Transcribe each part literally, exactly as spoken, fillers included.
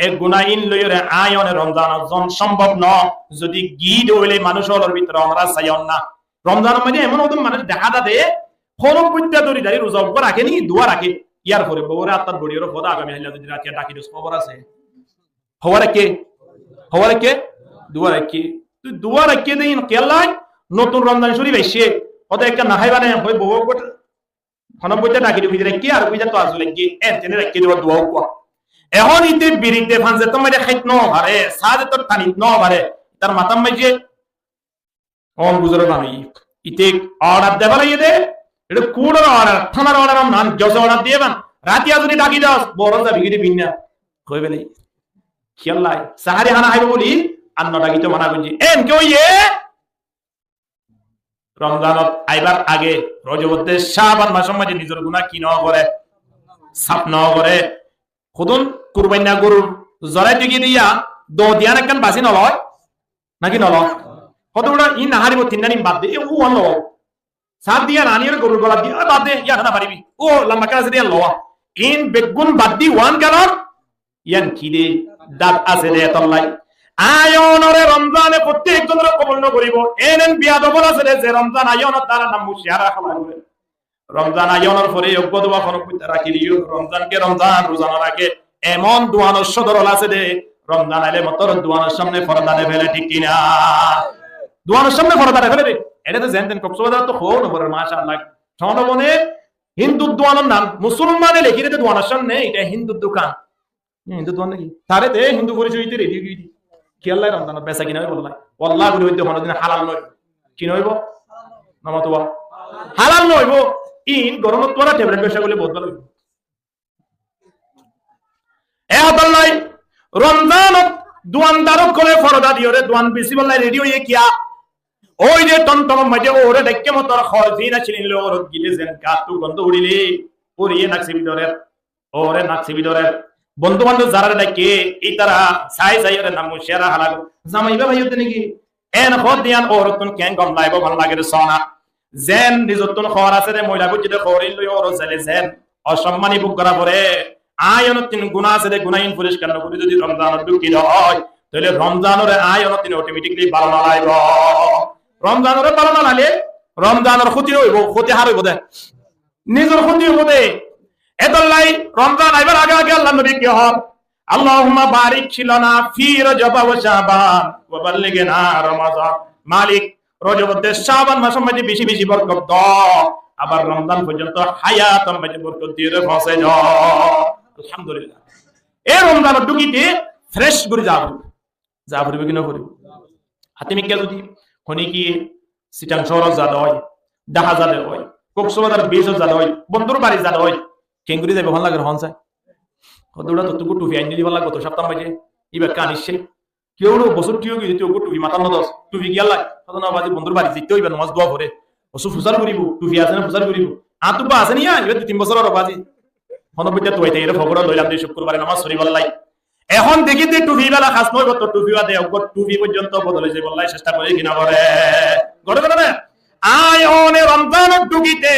E guná ín loiyóre aññí one Romzanot zon cómbob no. Zodi gíth óile manúic ólor bútore onora saiyón na. Romzanor maze emon hodún manúic deháza de, honó buitta dóri dóri ruza uggwá raké né, duwá raké. Yárfore bouwóre áttat boçiyóre hoó de agami háilla zodi ratiya dhaki dos hóbor asé. Hóbor raké, hóbor raké, duwá raké. Tui duwá raké de ín kiyólla, notun Romzan cúru óiye, hoó de ekká no háiba né, hoi bouwóre honó buitta dhaki dhaki raké ar buitta to azul raké, en tene raké de duwá uggwá. Ehón íte biri de fanze to maze háit no fare, saze to tanit no fare, tar matár maze on buzurg banoiye. Íte order de félaiye de, ete kuthor order, thanar order, am nan jose order diye ban. Ratiya zodi dhaki dos, boro zabi gide binna. Hoi bele. Kiyólla? Sahari hána háibo buli, ar no dhakito mana goijje. Enke óiye, Romzanot aibar age, Rojobodde Caban masor maze nizor guná ki no gore, saf no gore. Hodún kurbainna gorur zorai degi diya, do diyan ekkán basi no loi. Naki no lo? Hoto uçá in no háribo, tinnan in bad de, e, uwan lo. Saf diya nani ore gorur golat diya, e, bad de, iyan no faribi. O, lamba kán asé de, iyan lo. In beggún bad di uwan karon, iyan ki de, dat asé de, etollai. Aññí onore Romzane fottí ekzonore kobul no goribo. En en biyadob ól asé de, ze Romzan aiyé onor tara nam muciyara hala gore. Romzan aiyé onor fore uggwá duwa honó buitta raki diyo. Romzan ke Romzan, ruza no rake. Emon duwanor sodor ól asé de, Romzan aile motor duwanor samne forda de fele, thík ki na? Duwanor samne forda de fele de. Ete to zen ten Koksbazar to hou no fore, macallah. Tono bone Hindu duwanor nam, Musolmane lekí de duwanor samne, ete Hindu dukan. Hindu duwan naki? Tare te Hindu foricoy dite redi ói giyé de. Kiyólla Romzanot besa kina óibo? Wallai, wallai, gori ói de, honodin halal no. Ki no óibo? Namato ba. Halal no óibo. In goromot tuáñra tablet bebsa goille bout bála óibo. E hotállai Romzanot duwandar ókkole forda diyóre duwan besibolla redi óiye kiya? Ói de tomtomor maze óre daikké motor hoi, zin acíl in loi órot gile zen gattu gondo uçile, óre iye naksebi dórer. Óre naksebi dórer. Bondú bandób zarare daikké, ítara sai sai óre nam muciyara hala gore. Zamai ba bái ótte naki? En hoó de iyan órottún keén gom laibo, hon lage de sona. Zen nizottún hoor asé de, moila buijje de hoor in loi órot zaile zen osommani buk gora fore. Aññí onottún guná asé de, guná in foriskar no gori zodi Romzanot dhuki de ói, tóile Romzanore aññí onottún automatically bála no laibo. Romzanore bála no laile Romzanor hoti óibo, hoti hár óibo de. Nizor hoti óibo de. Etollai Romzan aibar age age Allar nobi ki hoór? اللهم بارك لنا في رجب وشعبان وبلغنا رمضان. Malik, Rojobodde Caban masor maze beci beci borkot do, abar Romzan foijjonto hayator maze borkot diyóre foóñsai do. Alhamdulillah. E Romzanot dhukite fresh gori za foribo. Za foribo ki no foribo? Hati mikká zodi honi ki Sitang cóorot za de ói, Dhaka za de ói, Koksbazar bic ot za de ói, Bondur Bari za de ói, kengori zaibo, hon lage, hon sai? Hoó de uçá tottú tufi aini dibolla goto saptar maze, iba kán icce. Kiyóre bosór thík ói giyé de, tufi matát no dos, tufi kiyólla? Hoó de no bazi, Bondur Bari zaito óibo, nomaz dua fore. Osu fusar goribo, tufi asé né fusar goribo? Añáttu ba asé né, iba dui tin bosór ór bazi. Hono buitta tuwai taiyóre fogora loilam de cukkurbare nomaz foribolla. Ehón dekí de tufi bela hás no óibo, to tufi bade uggwá tufi foijjonto bodoli zaibolla cesta gorí ki no gorí? Gorí, gorí na? Aññí one Romzanot dhukite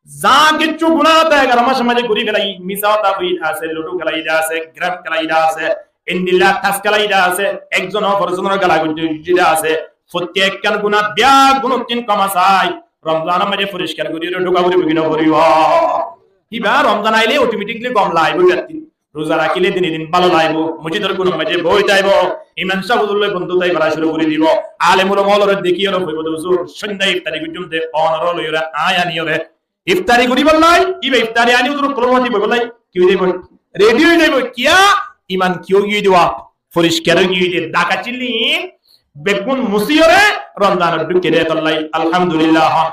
za kessú guná ata egaro masor maze gori felai, misa hotá hoi de asé, ludu kelai de asé, geram kelai de asé, endilla tas kelai de asé, ekzon ofor zonor gala gujji de asé, fottí ekkán guná biyaggúnottún koma sai Romzanor maze foriskar gorí dhuka foribo ki no foribo? Iba Romzan aile automatically gom laibo ibattún. Ruza rakíle dine din bála laibo, mosjidor kunor maze boi táibo, imam sáb huzur loi bondú táiba cúru gorí dibo, alem ulama ólore dekíyore hoibo de, "Huzur, sóinda iftari goijjum de, onore loiyóre, aññí aniyóre iftari goríbolla, iba iftari ani huzur ókkol mati boibolla." Ki ói zaibo? Redi ói zaibo. Kiyá? Iman ki ói giyé de? Foriskar ói giyé de. Dhaka cillin beggún musiyóre Romzanot dhukké de, etollai Alhamdulillah hon.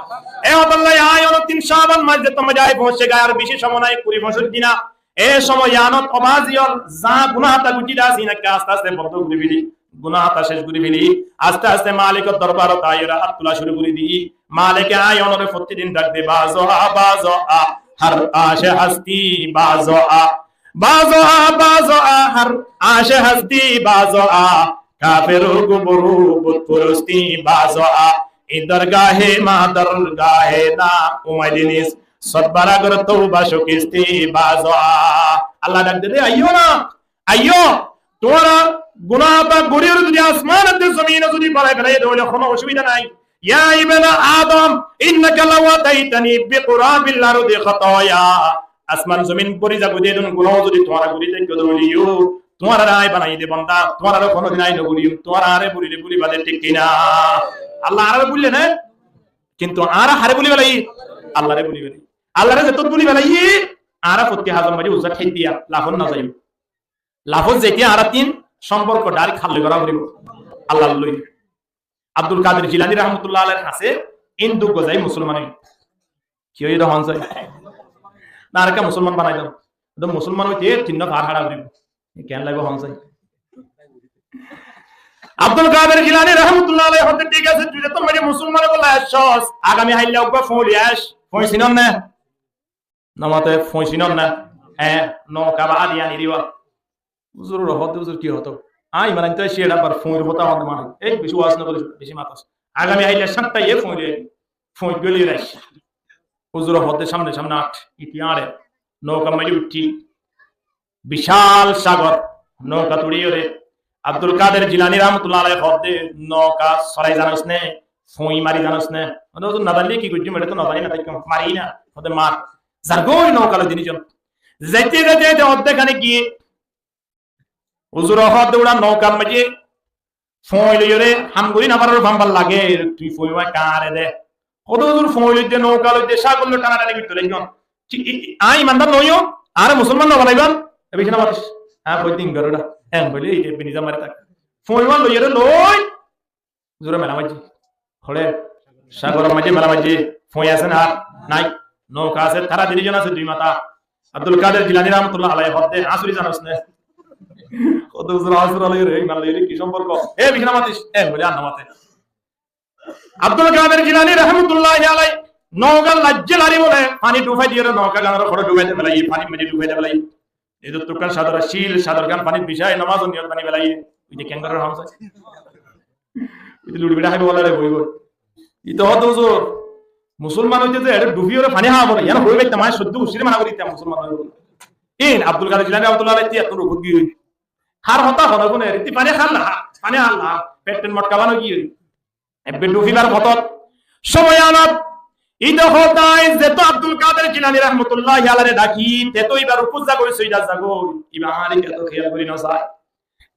E otollai aññí onottún Caban mas de tomar jai foóñse giyé, ar beci cómoi nai, kuri foñsót din. E cómoi iyanot o bazi ól, za guná ata gujji de asé, iín ekka aste aste bondo gorí feli, guná ata cec gorí feli, aste aste Malikor dorbarot aiyóre hát tula cúru gorí di. Malike aññí onore fottí din dhak de, "Bazo a, bazo a, har ace hasti bazo a." Bazo a, bazo a, har ace hasti bazo a, kafero ko boro butporosti bazo a, in dargahe ma dargahe na umaidinis, sotbara gor touba shokisti bazo a. Allah dhak de de, "Aiyó na, aiyó, Tuáñra guná gorí gorí zodi asman ot de zomin ot zodi falai felai de óile hono osubida nai. يا ابن آدم إنك لو أتيتني بقراب الأرض خطايا. Asman zomin bóri zagói de, edún guná zodi tuáñra gorí táikko de óileyo, tuáñrare añí banai de banda, tuáñrare honodin añí no búliyum, tuáñra añáre búlile búliba de, thík ki na? Allah añáre búlile né? Kintu añára hare búli félaiyi? Allahre búli félaiyi. Allahre zetót búli félaiyi, añára fottí hazor maze uzza thái diya, lafot no zaibo. Lafot zaite añára tin somporko direct halloi gora foribo, Allahr loi. Abdul Kadir Jilani rahmatullah alaih asé, Hindu gozai musolman óiye. Ki óiye de hon sai? Na, arekka musolman banai do. To musolman óite tin no far hara foribo. Ken laibo hon sai? Abdul Kadir Jilani rahmatullah alaih hoódde, thík asé, tui zetót maze musolman óibolla aiccós, agami hailla uggwá fui loi aic, fui sinos né? No mate, fui sinos né? Hé, nouka ba adi ani diba. Huzur hoódde, huzur ki hotó? Añí iman aintó aiccé, eçe abar fuir hotá hoódde mane. Ei beci waz no goris, beci matos. Agami aile sáñtta iye fui loi, fui goli rais. Huzur hoódde, samne samne ath, iti añáre. Noukar maze uithí. Bical sagor, nouka tuçiyóre. Abdul Kader Jilani rahmatullah alaih hoódde, nouka solai zanos né, fui mari zanos né? Mane, huzur, no zanile ki goijjum, eçe to no zani no táikkum, mari na, hoódde mar. Zargói nouka loi tin zon. Zaite zaite zaite oddek hane giyé, huzure hoódde, uçá noukar maze fui loiyóre ham gori no farar, fambal lage, tui fui wá kare de. Hoódde, huzur, fui loidde, nouka loidde, sagor loi tanatani goittó laiggón. Ki, i, i, añí imandar noóiyum, añáre musolman no banaiban? E beci no matis. Añí hoói din goro na. En boli, ei de bini zamari tak. Fui wá loiyóre loi, huzure mela maijje. Hoçé? Sagoror maze mela maijje. Fui asé né? Nai. Nouka asé, tara tin zon asé, dui mata. Abdul Kader Jilani rahmatullah alaih hoódde, asuri zanos né? Hoódde, huzur, asuri loiyóre, iman loiyóre ki somporko? E beci no matis. En boli, ar no mate. Abdul Kader Jilani rahmatullahi alaih nouka laijje lari bole, faní dufai diyóre nouka gán or hore dufai de félaiye, fanir maze dufai de félaiye. Nizor tukkán cador accíl, cador gán fanit bicai, nomazor niyot bani félaiye. Oi de kengoror ham sai. Oi de luri bera haibo wala re boi boi. Ite hoódde, huzur, musolman óite de eçe dufi ore faní háwa fore, yián hoi faittam, añí soddo usire mana gori ditam musolman óibo. In Abdul Kader Jilani rahmatullahi alaih tiya tun rukut giyói. Har hotá hono gune, riti faní halla, faní halla, pet ten motka bano giyói. Ebbe dufibar hotót. Somoi anot. Ite hoódde añí zeto Abdul Kader Jilani rahmatullahi alaihre daki, te to ibar uffut zagói, soidar zagói. Iba añáre eto hiyal gori no sai.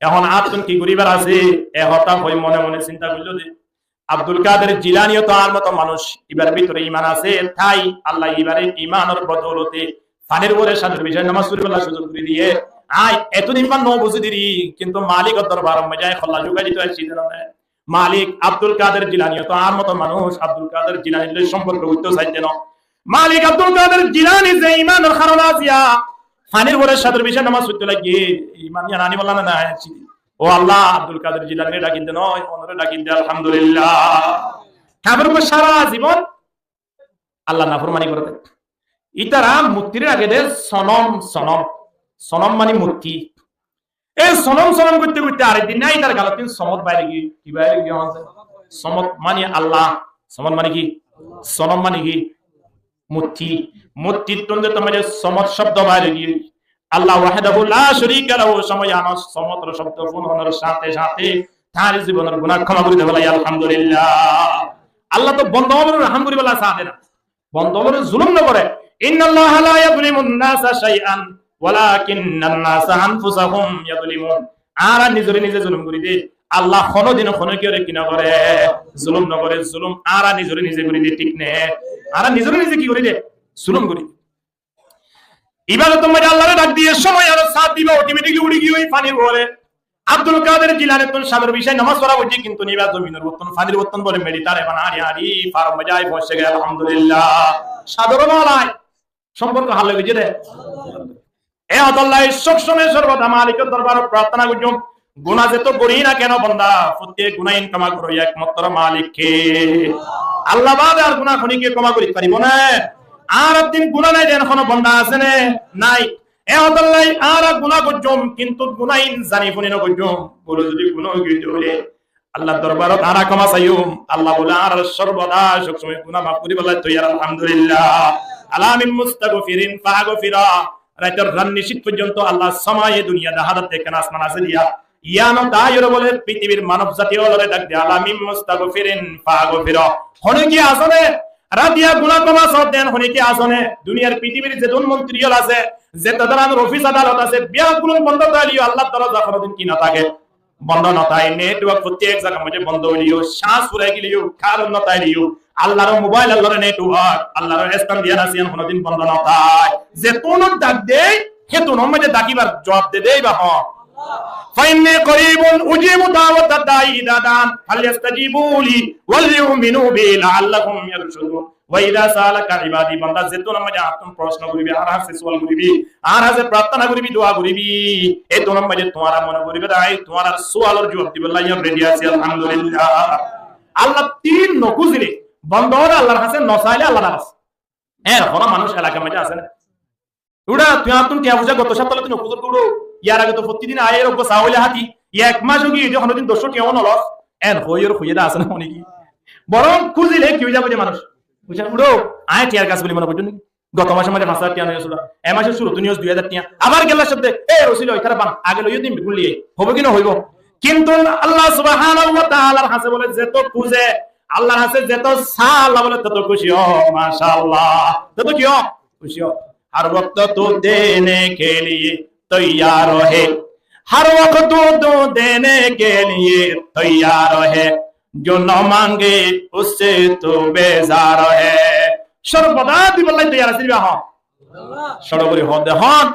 Ehón añáttun ki goribar asé? E hotá hoi mone mone sinta goilló de. Abdul Kader Jilani o to añár moto manúc, ibar bútore iman asé, tái Allah ibare imanor bodolote fanir uore cador bicai nomaz foribálla suzuk gori diye. Añí etodin ba no buzi diri, kintu Malikor dorbaror maze añí holla zugai dito aiccí de no. Malik Abdul Kader Jilani o to añár moto manúc, Abdul Kader Jilani loi somporko goitto saidde no. Malik Abdul Kader Jilani ze imanor harone aziya fanir uore cador bicai nomaz foitto lage, iman yián ani bolla na na aiccí. O Allah, Abdul Kader Jilani re daki de no, onore daki de, alhamdulillah. Kafer uggwá sara zibon Allahr naformani gore de. Itara murtire rake de sonom, sonom. Sonom mani murti. E sonom, sonom goitte goitte arek din na itar galot tin somot baire giyói. Ki baire giyói hon sai? Somot mani Allah. Somot mani ki? Sonom mani ki? Murti. Murtittun de tomare somot cobdo baire giyói. Allah wahdahu la sharika lahu, somoi anot somotor cobdo funonor sáte sáte tar zibonor guná koma gori de félaiye, alhamdulillah. Allah to bonda ókkolore rahám gori félaiye, sá de na. Bonda ókkolore zulum no gore. Innallaha la yazlimun nasa shay'an walakinnannasa anfusahum yazlimun. Añára nizore nize zulum gori de. Allah honodin hono kiyore ki no gore? Zulum no gore. Zulum añára nizore nize gori de, thík né? Añára nizore nize ki gori de? Zulum gori de. Ibadator maze Allahre dak diye somoi aro saf diba, automatically uri giyói fanir uore. Abdul Kader Jilanittun cador bicai nomaz fora foijje, kintu iba zominor uottun, fanir uottun bole medi tare ban hañri hañri faror maze ai foóñiccé goi, alhamdulillah. Cador o no lai, somporko halla goijje de. E hotálla sob somoi sorboda Malikor dorbarot prartona goijjum. Guná zeto gori na keno bonda, fottí guná in koma gori ekmatro Malik ke? Allah bade ar guná honiye koma gori faribo né? Añárar din guná nai den hono bonda asé né? Nai. E hotálla añára guná goijjum, kintu guná in zani funi no goijjum. Bole zodi guná gori de óile Allahr dorbarot añára koma saiyum. Allah bole añára sorboda sob somoi guná maf gori félai toiyar, alhamdulillah. Ala min mustaghfirin fa aghfira. Raitor ranni cit foijjonto Allah somoi duniyat dahá de, ekkán asman asé diya. Yián ó taáiyoré bóle, fitibir manob zati ólore dak de, "Ala min mustaghfirin faghfir lahu." Honóki asóne, ratiya guná kóma sódden, honóki asóne, duniyar fitibir zedún montiri ól asé, zeto daran ofis adalot asé, biyaggún bondo táileyo Allar doroza honódin ki no táke? Bondo no táke. Network fottí ek zagar maze bondo óileyo, các furai geleyo, karon no táileyo, Allar mobail, Allar network, Allar estan diyan asé, yián honódin bondo no táke. Zetún dak de, hetún maze dakibar juab de de iba hon. Fa inni qaribun ujibu da'watad da'i iza da'an, falyastajibu li walyu'minu bi la'allahum yarshudun. Wa iza sa'alaka ibadi, banda, zetún maze añáttún proshno goribi, añár hañsé sual goribi, añár hañsé prartona goribi, dua goribi, etún maze tuáñra mone goriba de, añí tuáñrar sualor juab dibolla yián redi así, alhamdulillah. Allah tin no kuzile, banda ókkole Allar hañsé no saile Allah naraz. Eén hono manúc elakar maze asé né? Uçá, tui añáttun tiañ foicá goto sáptala tui no kuzor de uçá. Yar age to fottí din aiyóre uggwá saóila háti, ek mac ói giyói de, honódin doc cót tiañ ó no los. Eén hoiyóre hoiyé de asé né, mane ki? Borong kuzile ki ói zagói de manúc. Buijjón? Uçá, añí tiañr gas buli mone goijjó né ki? Goto mac or maze fañs házar tiañ loi asé uçá. E mac or cúrut niyós dui házar tiañ. Abar gellá sódde, e Rosul, ói tara ban, age loiyó de, gulli. Hoibo ki no hoibo? Kintu Allah subhanahu wa ta'alar hañsé bóle zeto kuze, Allar hañsé zeto saá, Allah bóle teto kúci ó, mashallah. Teto ki ó? Kúci ó. ہر وقت تو دینے کے لیے تیار ہے، ہر وقت تو دینے کے لیے تیار ہے، جو نہ مانگے اس سے تو بیزار ہے۔ Sorboda dibolla toiyar asé de iba hon. Córo gori hoó de hon.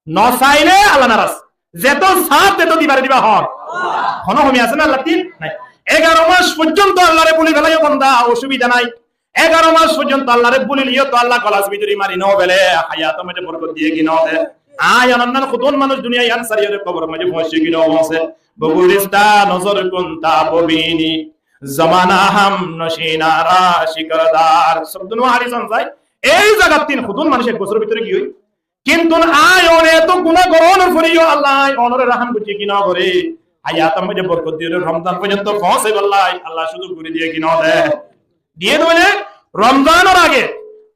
No saile Allah naraz. Zeto saá teto dibar de iba hon. Hono homi asé né Allar tin? Nai. Egaro mac foijjonto Allare buli felaiyo banda, osubida nai. Egaro mac foijjonto Allare buli liyo to Allah golas bidori mari no fele, hayator maze borkot diye ki no de? Añí onor nan hodún manúc duniyai yián sáriyóre kobor maze foóñse ki no foóñse? بگذشتہ نظر کن تا ببینی، زمانہ ہم نشین را شکردار۔ Sók dunua hári son sai, ei zagat tin hodún manúc ek bosór bútore giyói. Kintu añí one eto guná gorónor foreyó Allah añí onore rahám goijjé ki no goré? Hayator maze borkot diyóre Romzan foijjonto foóñsaibolla Allah cúzuk gori diye ki no de? Diye de óile Romzanor age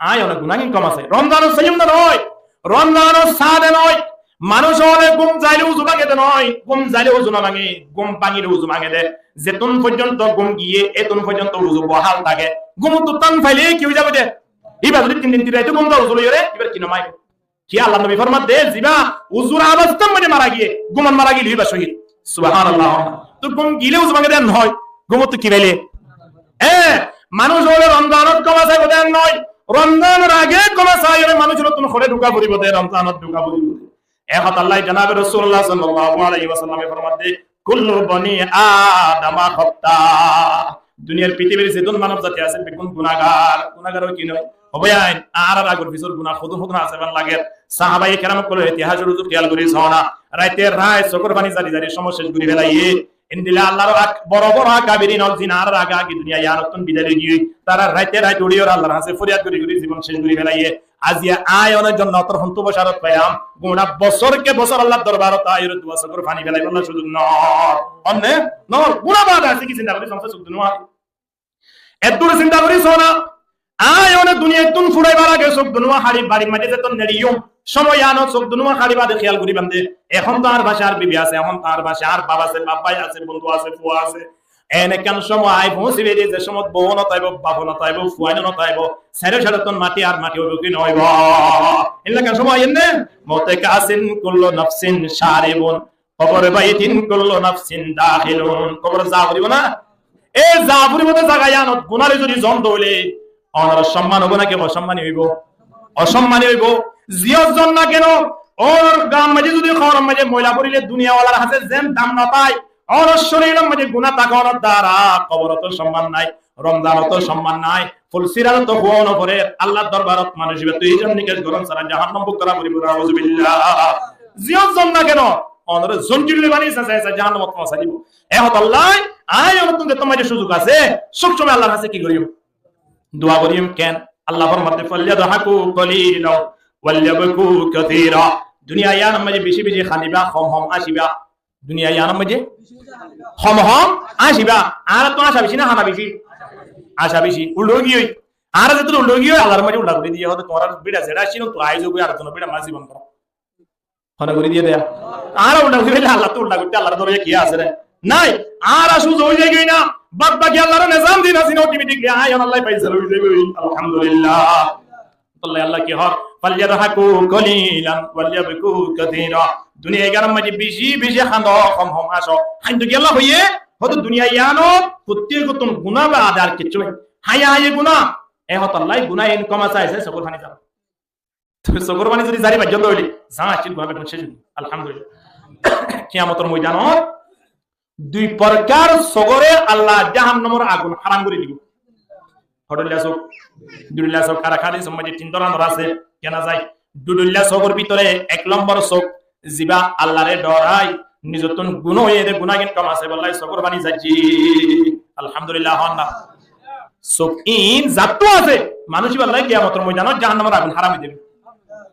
añí one gunágin kom asé. Romzanot saiyum de no, Romzanot saá de no, manúc ókkole gúm zaile uzu báñge de no, gúm zaile uzu no báñge, gúm báñgile uzu báñge de. Zetún foijjonto gúm giye, etún foijjonto uzu bohál táke. Gúmottu tán faile ki ói zagói de? Iba zodi tin din tin raite gúm za uzu loiyóre, ibar ki no mai? Ki Allar nobi format de, ziba uzur abastar maze mara giye, gúmot mara gile iba cóhid. Subhanallah. To gúm gile uzu báñge de no, gúmottu ki faile? E, manúc ókkole Romzanot kóma saibo de no, Romzanor age kóma saiyóre manúc ókkolottún hóre dhuka foribo de, Romzanot dhuka foribo de. E hotalla janabe Rosulullah sallallahu alaihi wasallame format de, کل بنی آدم خطاء۔ Duniyar fitibir zedún manob zati asé, beggún gunágar, gunágar ói ki no? Ó bái ain, añárar agor fisor guná hodún hodún asé fán lager. Sahabaye keram ókkolor itihasor uzu kiyal gori sóna. Raite rait sókor faní zari zari cómot céc gori felaiye. Endilla Allar ak-, boro boro akabirin ókkol zin añárar age age duniyai yíanottún bidai loi giyói, tará raite rait uçiyóre Allar hañsé foriyad gori gori zibon céc gori felaiye. Aziya añí one jonnotor hontú bosharot faiyum? Gura bosór ke bosór Allar dorbarot aiyóre dua sókor faní felaibolla cúzuk no. Onne? No, gura baade asé ki zinda gori sóna sók dunua hári. Eddur zinda gori sóna. Añí one duniyattún furaibar age sók dunua hári, barir maze zeto neçiyum, cómot yíanot sók dunua hári baade kiyal goriban de. Ehón to añár báci añár bibi asé, ehón to añár báci añár baf asé, baf bái asé, bondú asé, fua asé. En ekkán cómot aái foóñsibo de, ze cómot bou no táibo, baf no táibo, fuain no táibo, sairó sairó tún mati ar mati óibo ki no óibo? Endilla ekkán cómot aiyér né? موت کاسٍ کل نفس شارب، قبر بیتٍ کل نفس داخل۔ Kobor za foribo na? E za foribo de zaga yíanot guná loi zodi zon de óile, onor somman óibo naki osommani óibo? Osommani óibo. Ziyot zon na keno, onor gar maze zodi, hóbor or maze moila forile duniya walar hañsé zen dam no fai, onor córiror maze guná tákar dara koborot to somman nai, Romzanot to somman nai, Ful Sirat to fua no forer, Allar dorbarot manúc iba to hísab nikas goron sára jahannam buk gora foribo, nauzubillah. Ziyot zon na keno, onore zonjir loi bani sa sa sa jahannamot foóñsai dibo. E hotalla, añí onottún zetó maze cúzuk asé, sób cómot Allar hañsé ki goriyum? Dua goriyum ken? Allah format de, فليضحكوا قليلا وليبكوا كثيرا. Duniya yíanor maze beci beci haniba, hom hom añciba. Duniya yíanor maze hom hom añciba. Añárattú añca beci na hana beci? Añca beci. Uldha ói giyói. Añára zetó uldha ói giyói, Allar maze uldha gori diye, hoó de tuáñrar bira zeçá accíl, tui aái zagói, ar tuáñrar bira maze zibon goro. Hone gorí diye de. Añára uldha gorí faile Allah to uldha goitte, Allahr dóriya ki asé re? Nai. Añára suza ói zaigói na. Bad baki Allahr nizam din asé na, automatically añí on Allah faisala ói zaigói. Alhamdulillah. Allah, Allah ki hoór? "Falyadhaku qalilan walyabku kathira." Duniyai ganor maze beci beci hando, hom hom haso. Hando ki Allah hoiye? Hoto duniya iyanot fottí gottún guna bade ar kessú nai. Haya haya guna. E hoto Allah guna in koma sai sai sokor fani zar. Tui sokor fani zodi zari bajjon dóile, za accíl guna bekkún céc óibo. Alhamdulillah. Kiyamotor moidanot dui porkar sokore Allah jahannamor agun haram gorí dibo. Hodhoilla sok, dudhoilla sok, ar ek hadisor maze tin dóranor asé, kena zai. Dudhoilla sokor bútore ek lombor sok, ziba Allahré dhorai, nizottún guna óiye de, gunagin koma sai bolla sokor fani zaijje. Alhamdulillah, hon na? Sok in zattu asé, manúic ibálla kiyamotor moidanot jahannamor agun haram ói dibo.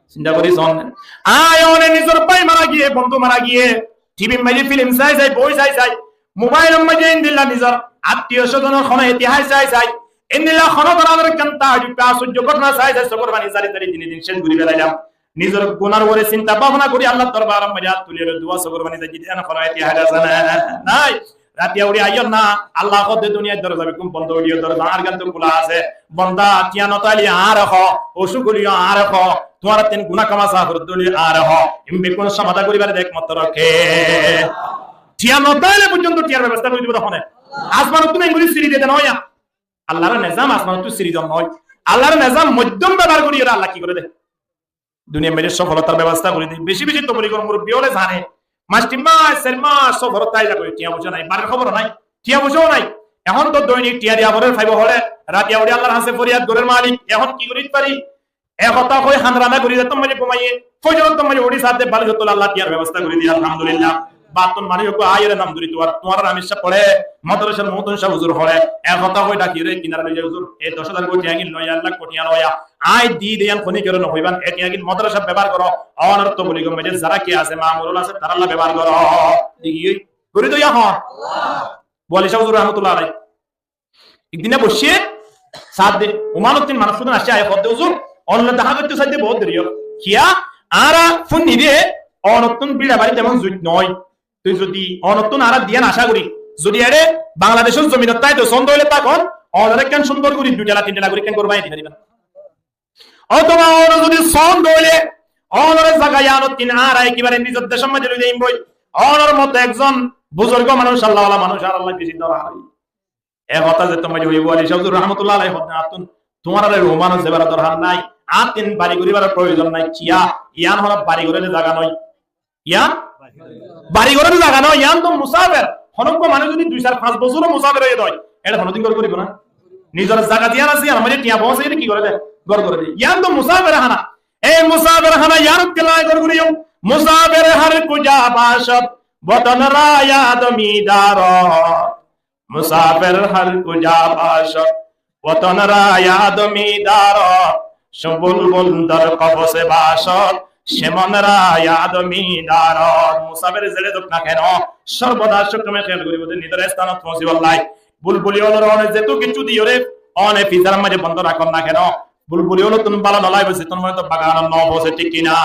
Sinta gorí son. Añí one nizor bái mara giye, bondú mara giye, TV r maze filim sai sai, boi sai sai, mobile or maze endilla nizor attiyo sozonor hono etihas sai sai, endilla hono dóranor ekkán taajjub, asojjo gótona sai sai, sokor fani zari zari dine din céc gorí felailam. Nizor gunar uore sinta bábona gorí Allahr dorbar or maze át tuli ore dua sokor fani zari dine hono etihas asé né? Nai. Ratiya uçí aiyó na, Allah hoó de duniyar dorza bekkún bondo gorí diyo, dorza añár gán to kúla asé. Bonda, tiañ no táile añáre hoó, ocúk óile añáre hoó, tuáñrattún guna koma saf gorí dóile añáre hoó. In bekkún somadán goríbar de ekmatro ke? Tiañ no táile foijjonto tiañr bebosta gorí dibo de hone? Asmanottún engori siri de de no ya. Allahr nizam asmanottún siri de no. Allahr nizam moiddom bebohar gorí ore Allah ki goré de? Duniyar maze sofolotar bebosta gorí de. Beci beci tobligor murubbi ókkole zane, mas tin mas, sair mas soforot táila gorí, tiañ foisa nai, barir hóbor nai, tiañ foisa nai. Ehón to doinik tiañ diya forer, faibo hoçé? Ratiya uçí Allahr hañse foriyad gorer, Malik, ehón ki gorí fari? E hotá hoi hanrana gorí, zottót maze gumaiye, fojorottót maze uçí sádde bali zottót Allah tiañr bebosta gorí diye, alhamdulillah. Battún manúic uggwá aiyóre nam dóri tuáñr, tuáñrar amir sáb hoçé, madrasar muhtadim sáb huzur hoçé, e hotá hoi dhaki ore kinara loi zai, huzur, e doc házar tiañ gin loi, ek lak tiañ loi, añí di de yián honikore no hoiban, e tiañ gin madrasat bebohar goró, onor tobligor maze zara ki asé, mamurol asé, taralla bebohar goró. Degi gorí do yián hon. Wali sáb huzur rahmatullah alaih. Ek dine boiccé, sádde, Omanottún manúic cúdun aiccé, aiyóre hoó de, "Huzur, onore dahá goittó sádde bout deri óiye." Kiyá? Añára fúinni de, onottún bíça bari temon zuit no. Toi zodi onottún añára diyan acá gorí, zodi ére Bangladecór zominot táito, sóndo óile tákon, onore ekkán cúndor gorí dui tala tin tala gorí ekkán gór banai di faribá. Otóba onor zodi sóndo óile, onore zaga yíanottún añára ekebare nizor decór maze loi zaiyum goi. Onor moto ekzon buzurgo manúic, Allahwala manúic, añárar Allah beci dorhar. E hotá zettót maze hoibo, Wali sáb huzur rahmatullah alaih hoó de, añáttún tuáñrare Omanot zaibar dorhar nai, añáttún bari goríbar proyozon nai. Kiyá? Yián hono bari gorer zaga no. Yián bari gorer zaga no, yián to musafer. Honó uggwá manúic zodi dui, sair, fañs bosór musafer óiye de, ére honodin gór goríbo na. Nizor zaga yián asé, yián maze tiañ foóñsai de ki goré de? Gór goré de. Yián to musafer hána. E musafer hána, yiánot kiyólla gór goríyum? Musafer har kuja bashad, watan ra yad mi darad. Musafir har kuja bashad, watan ra yad mi darad, bulbul dar qafase bashad, shemon ra yad mi darad. Musafir zere zok na keno, sorboda sókkome kéyal goribo de nizor estánot foóñsibar lai. Bulbuli ólore one zetu kessú diyóre, one fisar maze bondo rakon na keno, bulbuli ólottún bála no laibo, zetún foijjonto baganot no foóñse, thík ki na?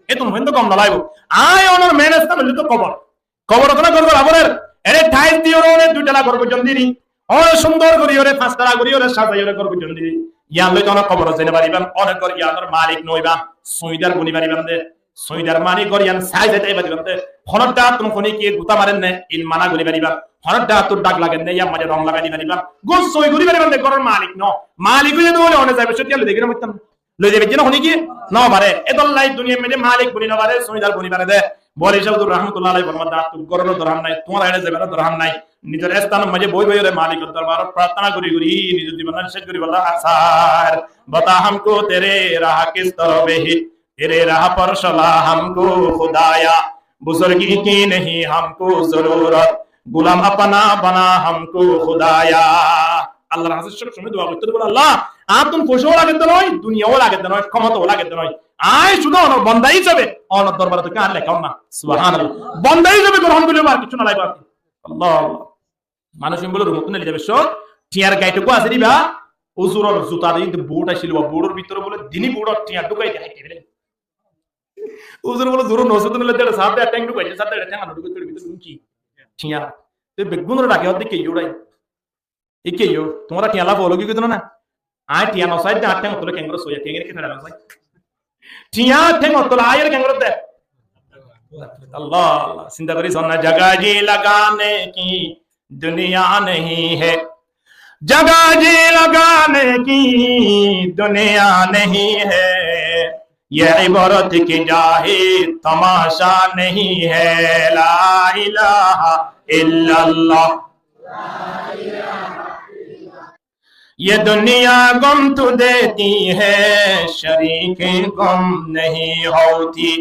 Etún foijjonto gom no laibo. Añí onor main están óilde to kobor. Kobor ottu gór gora forer. Ére tiles diyóre one dui tala gór goijjón de, one cúndor goríyore, fañs tala goríyore, sazaiyore gór goijjón de. Yián loi to one koborot zai no faribán, one gór yiánor malik no óiban, suñidar boni faribán de. Suñidar mani gór yián sai sai táki faribán de. Honó dháttun honikiye gutá mare né, in mana gorí faribán. Honó dháttun dhak lage né, yián maze rong lagai di faribán. Gór soi gorí faribán de, góror malik no. Malik óiye de óile one zaibar cót yián loi dekí no faittam. Loi zaibar zene honikiye no fare. Etolla duniyar maze malik boni no fare, suñidar boni fare de. Wali sáb huzur rahmatullah alaih formar de, añáttu góror dorhar nai, tuáñra ére zaibar dorhar nai. Nizor estánor maze boi boiyore malikor dorbarot prarthona gorí gorí nizor zibon céc goríbolla asar. Bata hamko tere raah kis torof hi, tere raah par sola hamko Khudaya. Buzurgi ki nahi hamko zarorat, gulam apna bana hamko Khudaya. Allahr hañse sob somoi dua goitte de bole, Allah, añáttun foisá o lage de no, duniya o lage de no, khomota o lage de no. Añí cúdu onor bonda hísabe onor dorbarot ki añáre lekó na. Subhanallah. Bonda hísabe grohón gorí loibo, ar kessú no laibo. Allah, Allah. Manúic bole rumottún neli zaibar cót, tiañr gaithí uggwá asé de ba, huzuror zuta de, kintu but accíl, uwa butor bútore bole dini butor tiañ dhúkai de háite bele. Uzur bóle, zurur nosé, tuáñra loi dera sáte, ar théng dúkaiyé, sáte, ar théng ano dúkaiyé, tói bútore ki? Thiañ. Te beggúnore dake, hoódde, kiyó dai. E kiyó, tuáñra thiañ lá foólo ki goittó na? Añí thiañ no sai de, añár théng ottólla kengóri sóiya, kengóri ki fera no sai? Thiañ théng ottólla aiyóre kengóri de? Allah, Allah, sinta gorí só na, جگہ جی لگانے کی دنیا نہیں ہے، جگہ جی لگانے کی دنیا نہیں ہے، یہ عبرت کی جا ہے، تماشا نہیں ہے۔ لا الہ الا اللہ۔ یہ دنیا غم تو دیتی ہے، شریک غم نہیں ہوتی،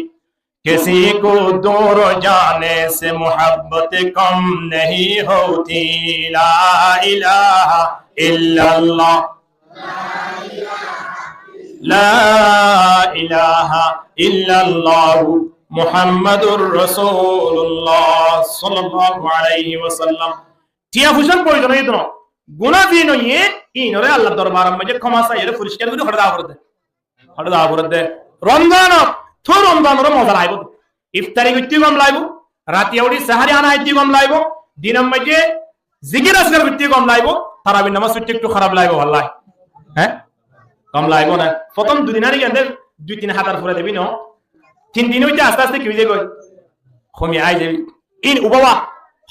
کسی کو دور جانے سے محبت کم نہیں ہوتی۔ لا الہ الا اللہ۔ لا الہ الا اللہ محمد رسول اللہ صلی اللہ علیہ وسلم۔ Thiañ foicár proyozon óiye de no. Guná zin óiye, inore Allar dorbaror maze kóma saiyóre foriskar gorí hotá zaa foribó de. Hotá zaa foribó de. Romzanot, to Romzanor moza laibo. Iftari goittó gom laibo. Rati uthi sahari hána háito gom laibo. Dinor maze zikir azkar goittó gom laibo. Tarabir nomaz foittó ektu háraf laibo, wallai. Há? Gom laibo na. Fottóm dui din ar gende dui tin házar fura dibi no. Tin din óite aste aste ki ói zaibo? Komi ai zaibo. In ubaba,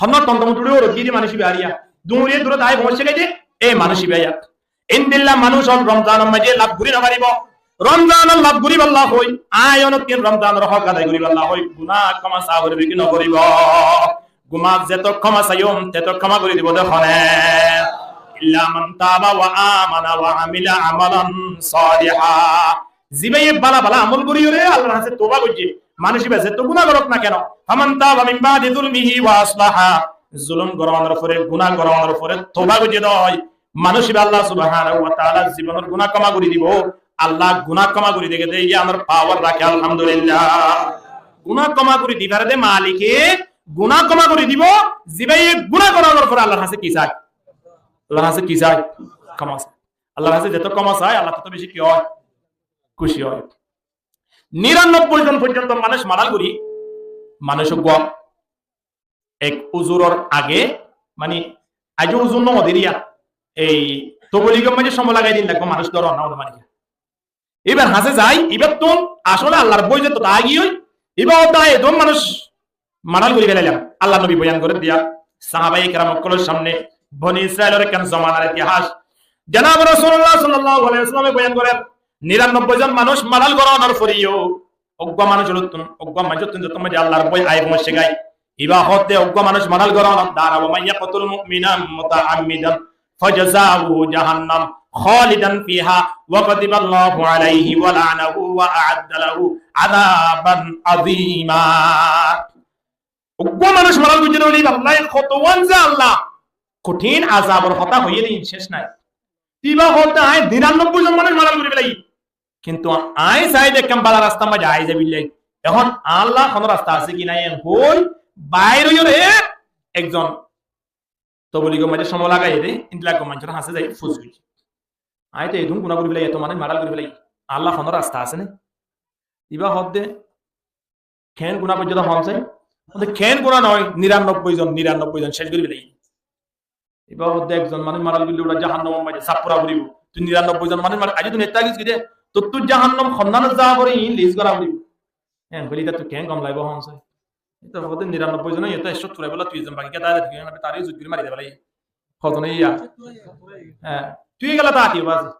honnúa tomtom duri ore didi manúic iba ariya. Duri duri tai foóñsi giyé de, e manúic iba ya. Endilla manúic ol Romzanor maze laf gorí no faribo. Romzanor laf goríballa hoi, añí onottin Romzanor hók adai goríballa hoi, guná kóma saa foribo ki no foribo? Guná zeto kóma saiyum, teto kóma gorí dibo de hone. إلا من تاب وآمن وعمل عملا صالحا. Zibaye bála bála amol goríyore Allar hañse touba goijje, manúic iba zetó guná gorok na keno, فمن تاب من بعد ظلمه وأصلح, zulum goronor fore, guná goronor fore touba goijje de, manúic iba Allah subhanahu wa taala zibonor guná kóma gorí dibo. Allah guná kóma gorí de gede, yiánor power raké, alhamdulillah. Guná kóma gorí di fare de malike, guná kóma gorí dibo, zibaye guná goronor fore Allar hañse ki sai? Allar hañse ki sai? Kóma sai. Allar hañse zeto kóma sai, Allah teto beci ki ói? Kúci ói. Niranobboi zon foijjonto manúic maral gorí, manúic uggwá ek uzuror age, mani, aijjó uzur no diriya, ei tobligor maze cómoi lagai din lagibó, manúic dóro na óile mani. Ibar hañse zai, ibattún asóle Allar boi zeto ta giyói, iba hoódde edún manúic maral gorí felailam. Allar nobi boyan gorer de, sahabaye keram ókkolor samne Boni Israilor ekkán zomanar itihas. Janab Rasulullah sallallahu alaihi wasallame boyan gorer, niranobboi zon manúic maral goronor foreyó uggwá manúic olottún, uggwá manúicottún zetó maze Allar boi ai foóñsi giyé. Iba hoódde uggwá manúic maral goronor dara, ومن يقتل مؤمنا متعمدا فجزاؤه جهنم خالدا فيها وغضب الله عليه ولعنه وأعد له عذابا عظيما. Uggwá manúic maral goijje de óile Allaye hoto wán ze Allah kothin azabor hotá hoiyé de, céc nai. Iba hoódde añí niranobboi zon manúic maral gorí felaiyí. Kintu añí sai de ekkán bála rastar maze ai zaibillai. Ehón Allah honó rasta asé ki nai en hoi bair óiyore ekzon tobligor maze cómoi lagai de, endilla manúicor hañse zai fus goijje. Añí to edún guná gorí felai, eto manúic maral gorí felai. Allah honó rasta asé né? Iba hoódde, keén guná goijjé de hon sai? Hoódde, keén guná no, niranobboi zon, niranobboi zon céc gorí felai. Iba hoódde, ekzon manúic maral goille uggwá jahannamor maze saf fora foribo. Tui niranobboi zon manúic maral, aijjó tui netta giyós ki de, tottú jahannam honnanot za fore, iín lis gora foribo. Hé, buli ita tui keén gom laibo hon sai? Ita hoódde niranobboi zon, ita ekcót furaibólla tui ezon baki kiyá táile tui, tare zut gorí mari de bali. Hozone iya. Hé, tui gela ta ati bazi.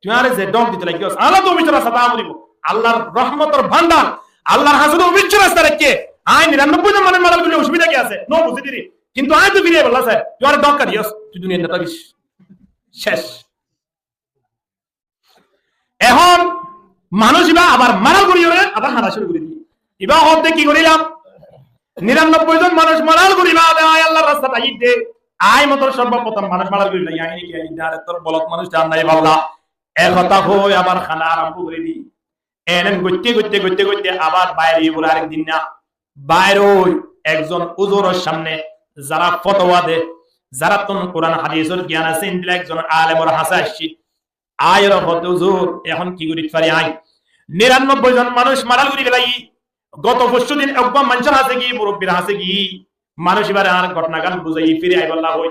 Tui añáre ze dhok dite lagiyos, Allah to obiccor rasta ta foribo. Allar rohmotor bhandar, Allar hañse to obiccor rasta raikké. Añí niranobboi zon manúic maral goille osubida ki asé? No buzi diri. Kintu añí to firi aibolla sai. Tui añáre dhokka diyos. Tui duniyat no tákis. Céc. Ehón manúic iba abar maral gorí ore abar hañda cúru gorí diye. Iba hoódde ki gorílam? Niranobboi zon manúic maral gorí baade añí Allar rastat aiyí de. Añí motor sorbofrothom manúic maral gorí loi, añí ki aiyí de, ar ettór bolot manúic ar nai balla. E hotá hoi abar hána arambo gorí di. Enen goitte goitte goitte goitte abar bair ói bole arek din na. Bair ói ekzon uzuror samne zara fotowa de, zarattún Kuran hadisor giyan asé, endilla ekzon alemor hañse aiccí. Aiyóre hoódde, "Uzur, ehón ki gorit fari añí?" Nirannobboi zon manúic maral gorí félaiye. Goto foiccu din eggúa maincór hañsé giyé, murobbir hañsé giyé, manúic ibáre añár gótona gán buzaiye, firi aibálla hoói.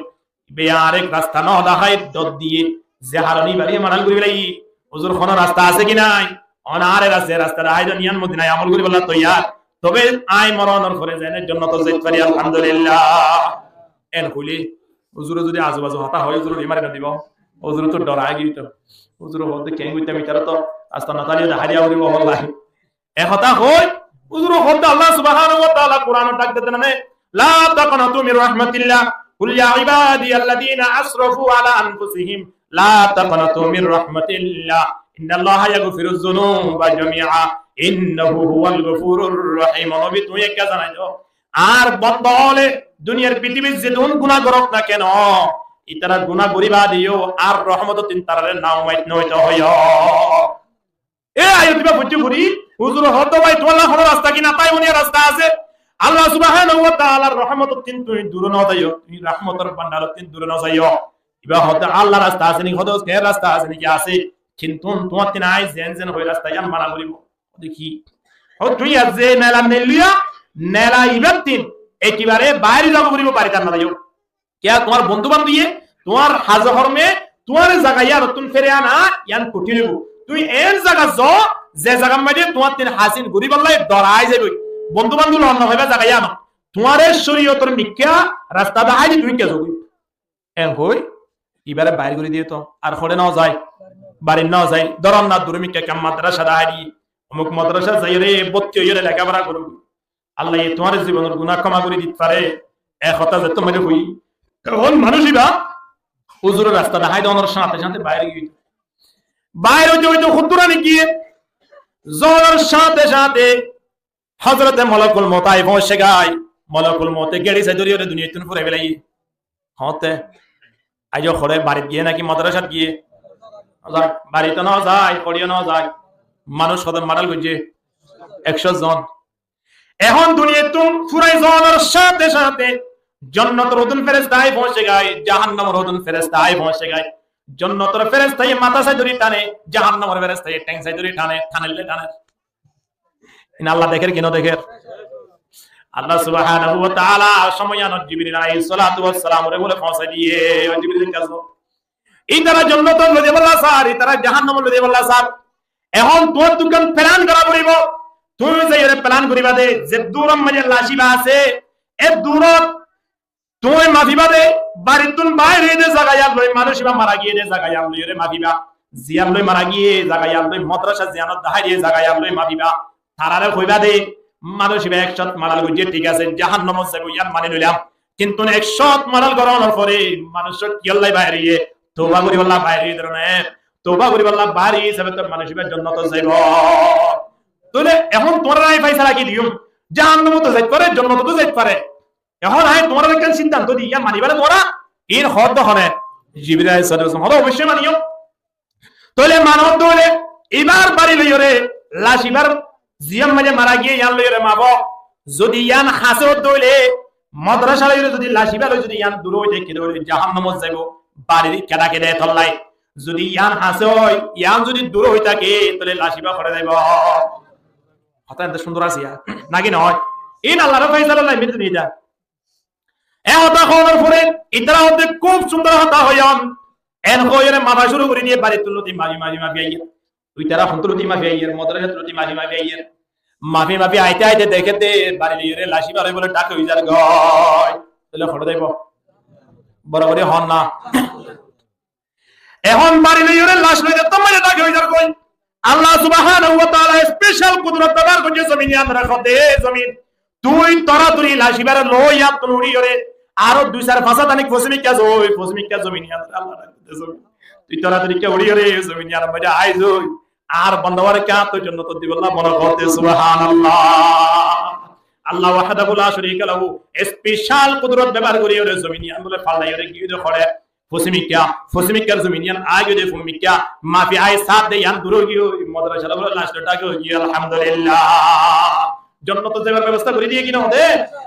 Ibá añáre rasta no dahái, dór diyé, ze harone ibáre maral gorí félaiye. Huzur, honó rasta asé ki nái? One añáre rasta, rasta dahái don, yián Modinai amol goríbolla toiyar. Tobe añí moronor fore zeéne jonnotot zait fari, alhamdulillah. En hoilé, huzure zodi azu bazu hotá hoó, huzure mari no dibo. Huzure to dhorai giyói to. Huzure hoódde keén goittam, itará to rasta no táile dahái diya foribo, hollai. E hotá hoi, huzure hoódde Allah subhanahu wa taala Quranot dhak diyé de nane, "La taqnatu min rahmatillah, qul ya ibadiyalladina asrafu ala anfusihim, la taqnatu min rahmatillah, innallaha yaghfiruz zunuba jami'a, innahu huwal ghafurur rahim." Ó nobi, tuñí ekká zanai do, añár bonda ókkole duniyar fitibit zedún guná gorók na keno, itará guná gorí baade yó añár rohmotottún tarare naumait no óito hoiyó. E ayat ibá foiccí fori, huzure hoódde bái, tuáñlla honó rasta ki nái, tai mone rasta asé. Allah subhanahu wa taalar rohmotottún tuñí dure no zaiyó, tuñí rohmotor bhandarottún dure no zaiyó. Ibá hoódde Allahr rasta asé niki, hoódde keén rasta asé niki, asé. Kintu tuáñttún añí zeén zeén hoi rasta yián mana goríbo. Hoódde ki? Hoó tuñí aijja ze nela neilóiya, nela ibáttún ekebare baáre zagói foribo, barit ar no zaiyó. Kiyá tuáñr bondú banduye, tuáñr haze horme, tuáñre zaga yíanottún fere ana, yián kothin óibo. Tuñí eén zagat zo, ze zagar maze tuáñttún hasil goríbolla dor ai zaiboi. Bondú bandu lon no faiba zaga yíanot. Tuáñre córiyotor mikká rasta dahái di tuñí kiyá zogói. Eén hoi, ibáre bair gorí diyé to, ar hoçé no zai, barit no zai, dóron na duré mikká ekká madrasa dahái di, omuk madrasat zaiyóre, bótti óiyore lekáfora goró. Allaye tuáñr zibonor guná kóma gorí dit fare, e hotá zettót maze hoi. Ehón manúic ibá huzure rasta dahái donor sáñte sáñte bair ói giyé. Bair óite óite hoddúr ani giyé, zonor sáñte sáñte Hozrote Molokul Mout ai foóñiccé goi. Molokul Moute geçi sai dóriyore duniyattún furai félaiye. Hoóñtte, aijjó hoçé, barit giyé náki madrasat giyé? Barit no zai, hoçé no zai. Manúic hodún maral goijjé? Ekcó zon. Ehón duniyattún furai zonor sáñte sáñte jonnotor hodún feresta ai foóñiccé goi, jahannamor hodún feresta ai foóñiccé goi. Jonnotor ferestaye matá sai dóri tane, jahannamor ferestaye théng sai dóri tane, tanelle tane. Iín Allah dekér ki no dekér? Allah subhanahu wa taala cómoi yíanot Jibril aláihis salatu was salamore bóle foóñsai diyé, "Ó Jibril, ekká zo." Ítara jonnotot loi zaibólla sar, ítara jahannamot loi zaibólla sar. Ehón tuáñttún ekkán plan gora foribo. Tuñí zaiyóre plan goriba de, ze duror maze lac ibá asé, e durot tuñí mafiba de, barittún bair óiye de zaga yían loi, manúic ibá mara giyé de zaga yían loiyóre mafiba. Ziyán loi mara giyé zaga yían loi, madrasa ziyánot dahái diyé zaga yían loi mafiba. Tarare hoiba de, manúic ibá ek cót maral goijjé, thík asé, jahannamot zaibo, yían mani loilam. Kintu ek cót maral gorónor fore manúic kiyólla bair óiye, touba goríbolla bair óiye de né. Touba goríbolla bair óiye hísabe to manúic ibá jonnotot zaibo. Tóile ehón tuáñrare añí faisala ki diyum? Jahannamot zait fare, jonnotot zait fare. Ehón añí tuáñrare ekkán siddanto di, yían maniba né tuáñra? Iín hoódde hone? Jibril aláihis salatu was salam hoódde oboicco maniyum. Tóile mano de óile, ibár bari loiyóre, lac ibár ziyán maze mara giyé yían loiyóre mafo. Zodi yían hañsé de óile, madrasa loiyóre zodi lac ibá loi zodi yían dure ói táke de óile, jahannamot zaibo, barir keda keda tollai. Zodi yían hañsé ói, yían zodi dure ói táke, tóile lac ibá hoçé zaibo? Hotá ente cúndor asé yá, náki noó? Iín Allahr faisala nai, miti nida. E hotá hoónor fore ítara hoódde kúb cúndor hotá hoiyón. En hoiyóre mafa cúru gorí diyé, barittún loti mafi, mafi, mafi aiyér. Ítara hontú loti mafi aiyér, madrasat loti mafi, mafi aiyér. Mafi, mafi aite, aite deké de, bari loiyóre lac ibáre bóle dhak ói zar goi. Tóile hoçé zaibo? Boro gorí hoón na. Ehón bari loiyóre lac loi de, tómare dhak ói zar goi. Allah subhanahu wa taala special kudrot bebohar goijjé, zomin yíanore hoó de, "Zomin, tui toratori lac ibáre loi yíanottún uçíyore, aró dui sair fañs añt anik fosimikká zoi, fosimikká zomin yíanore Allah dhak de, zomin, tui toratori ekká uçíyore zomin yíanor maze ai zoi, ar bonda ibáre ekká tui jonnotot dibolla mone hoó de." Subhanallah. Allah wahdahu la sharika lahu special kudrot bebohar goríyore zomin yían bóle fallaiyóre giyé de hoçé, fosimikká, fosimikkár zomin yían ai giyé de, fosimikkár mafi ai sar de, yían dure ói giyé, madrasa loi bóle lac loi dhak ói giyé, alhamdulillah. Jonnotot zaibar bebosta gorí diyé ki no de?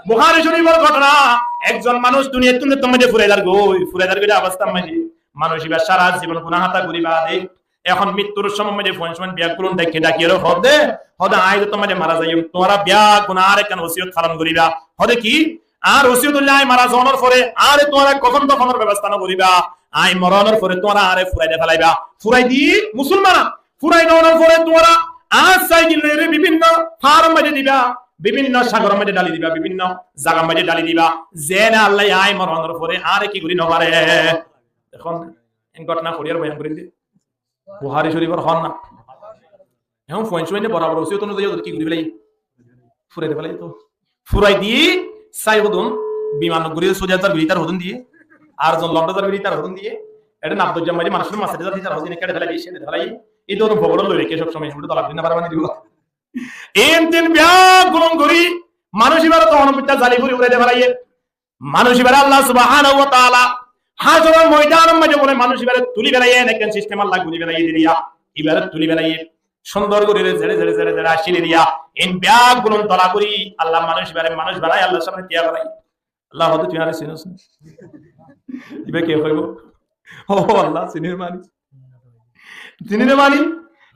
Buhari Corifor gótona, ekzon manúic duniyattún de tómare furai zar goi, furai zar goi de obosta maze. Manúic ibá sara zibon guná hotá gorí bade, Ehón mittur somot maze fuain somot biyaggulun daki daki ore hóde, hóde añí zeto maze mara zaiyum, tuáñra biyaggune añáre ekkán wosiyot falon goriba. Hóde ki? Añár wosiyot óile añí mara zonor fore añáre tuáñra kofon dofonor bebosta no goriba. Añí moronor fore tuáñra añáre furai de felaiba. Furai di musolman, furai donor fore tuáñra añár saigil loi bibinno faáror maze diba, bibinno sagoror maze dali diba, bibinno zagar maze dali diba. Zene Allah ye añí moronor fore añáre ki gori no fare. Ehón en gótona foriyar boyan gorin de. Buhari Shorifor hon na. Ehón fuain somot borabor wosiyot no zaiye, ki gori felaiye? Furai de felaiye to. Furai di sai hodún, biman gori Saudi Arabor bútore hodún diye, ar zon London or bútore hodún diye, ede nabdojja maze manúcor masjid zar bútore hodún ede felai diye, ede felai. Ei to hodún fokore loi raikké sob somot, ede to lab din na, barbani dibo. En tin biyaggulun gori manúc ibare to honó bitta zali gori urai de felaiye. Manúc ibare Allah subhanahu wa taala hácoror moidanor maze bole manúc ibare tuli felaiye, en ekkán sistem Allah gori felaiye de diya, ibare tuli felaiye. Cúndor gori re zere zere zere zere asile diya, en biyaggulun tola gori Allah manúc ibare manúc banai Allahr samne tiya gorai. Allah hóde, tui añáre sinos na? Iba ki hoibo? O Allah, sinir mani. Sinir mani?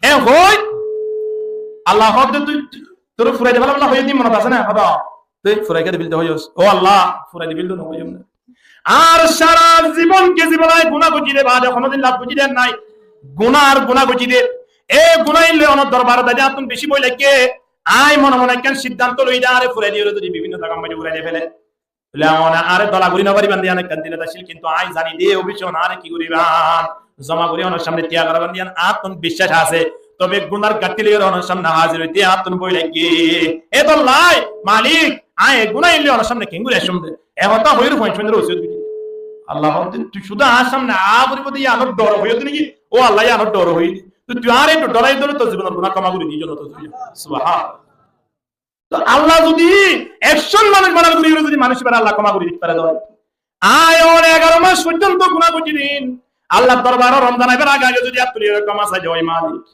E hoi, Allah hóde, tui, tui, tore furai de felam na hoiyum de, monot asé na? Hóde, tui furai de felaiyo. O Allah, furai de felaiyo no hoiyum na. Ar sara zibon ki zibon añí guna goijjí de bade honodin lab goijjí de nai. Guna ar guna goijjí de. E guna ín loi onor dorbarot aile añáttun beci boi lage. Añí mone mone ekkán siddánto loi de añáre furai diyore zodi bibinno zagar maze urai de fele. Bole, añáre tola gori no fariban de yián ekkán dile asíl, kintu añí zani de, oboicco añáre ki goriban? Zoma gori onor samne tiya goriban de yián añáttun biccác asé. Tobe gunar ghatti loi onor samne házir óite añáttun boi lage. Etolla, Malik, añí e guna ín loi onor samne kengori aiccum de? E hotá hoiyore fuain somot ore wosiyot gori. Allah hóde, tui cúdu añár samne a foribo de yiánor dor hoiyore niki? O Allah, yiánor dor hoiyore. Tui, tui añáre ekku dhorai dile tor zibonor guna koma gori di, jonnot zaiba. Subhanallah. To Allah zodi ekcon manúc banana gori gori zodi manúc ibare Allah koma gori dito fare de, añí one egaro mas foijjonto guna goijjí de, Allahr dorbarot Romzan aibar age age zodi át tuli koma sai de, o Malik,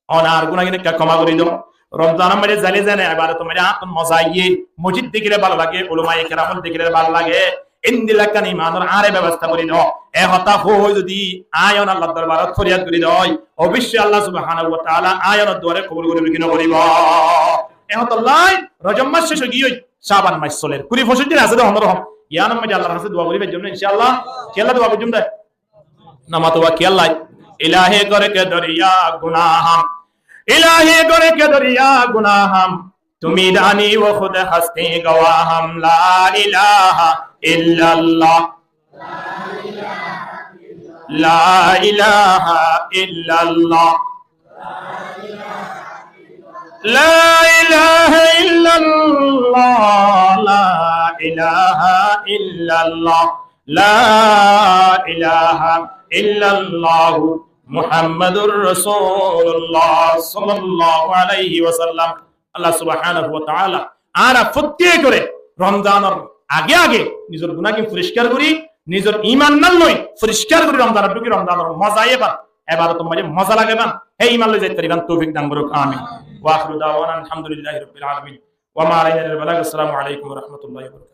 one añár guna gin ekka koma gori do. Romzanor maze zaile zene ebadotor maze añáttun moza aiye, mosjid dekile bála lage, ulamaye keram dekile bála lage, endilla ekkán imanor añáre bebosta gori do. E hotá hoi zodi añí one Allahr dorbarot foriyad gori doi, oboicco Allah subhanahu wa taala añí onor duare kobul goribo ki no goribo? E hotálla Rojob mas cec ói giyói, Caban mas soler. Kuri foñcic din asé de honó rokom. Yiánor maze Allahr hañse dua goribar zonno, inshaAllah. Kiyólla dua goijjum de? Nomot uwa kiyólla? الہی گرک دریا گناہم، الہی گرک دریا گناہم، تو می‌دانی و خود هستی گواهم. لا الہ الا اللہ. لا الہ الا اللہ. لا الہ الا اللہ، لا الہ الا اللہ، لا الہ الا اللہ، محمد رسول اللہ صلی اللہ علیہ وسلم. Allah subhanahu wa taala añára fottí ekore Romzanor age age nizor gunakin foriskar gori, nizor iman nal loi foriskar gori Romzanot dhuki, Romzanor moza ebar, ebadotor maze moza lage ban, he iman loi zaito fari ban toufik dan goruk. Amin. Wa akhiru da'wana anil hamdulillahi rabbil alamin. Wa ma alaina illal balag. Assalamu alaikum wa rahmatullahi wa barakatuh.